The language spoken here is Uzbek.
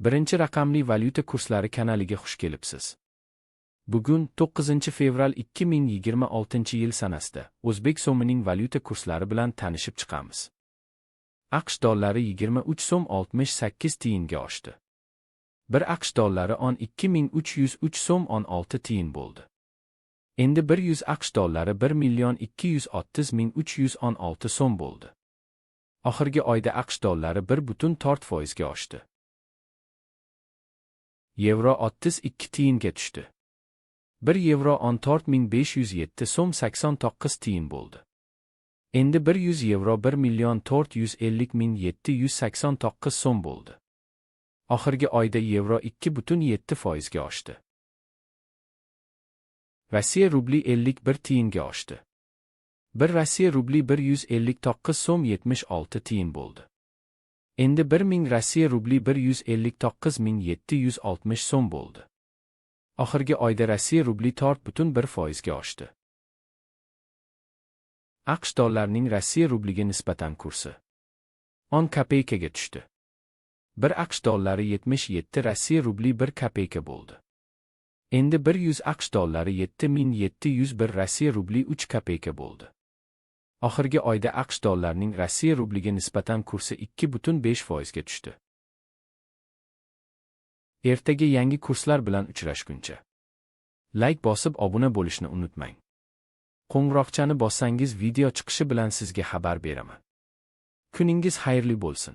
Birinchi raqamli valyuta kurslari kanaliga xush kelibsiz. Bugun 9-fevral 2026-yil sanasida o'zbek so'mining valyuta kurslari bilan tanishib chiqamiz. AQSh dollari 23 so'm 68 tiyinga oshdi. Bir AQSh dollari 12 303 so'm 16 tiyin bo'ldi. Endi 100 AQSh dollari 1 million 230 ming 316 so'm bo'ldi. Oxirgi oyda AQSh dollari 1,4 foizga oshdi. Yevro 32 tiyinga tushdi. 1 yevro 14 507 so'm 89 tiyin bo'ldi. Endi 100 yevro 1 million 450 ming 789 so'm bo'ldi. Oxirgi oyda yevro 2,7 foizga oshdi. Rossiya rubli 51 tiyinga oshdi. 1 Rossiya rubli 159 so'm 76 tiyin bo'ldi. Endi 1000 Rossiya rubli 159 ming 760 so'm bo'ldi. Oxirgi oyda Rossiya rubli 4,1 foizga oshdi. AQSh dollarining Rossiya rubliga nisbatan kursi 10 kopeykaga tushdi. 1 AQSh dollari 77 Rossiya rubli 1 kopeyka bo'ldi. Endi 100 AQSh dollari 7701 Rossiya rubli 3 kopeyka bo'ldi. Oxirgi oyda AQSh dollarining Rossiya rubliga nisbatan kursi 2,5 foizga tushdi. Ertaga yangi kurslar bilan uchrashguncha. Layk bosib obuna bo'lishni unutmang. Qo'ng'iroqchani bossangiz, video chiqishi bilan sizga xabar beraman. Kuningiz xayrli bo'lsin.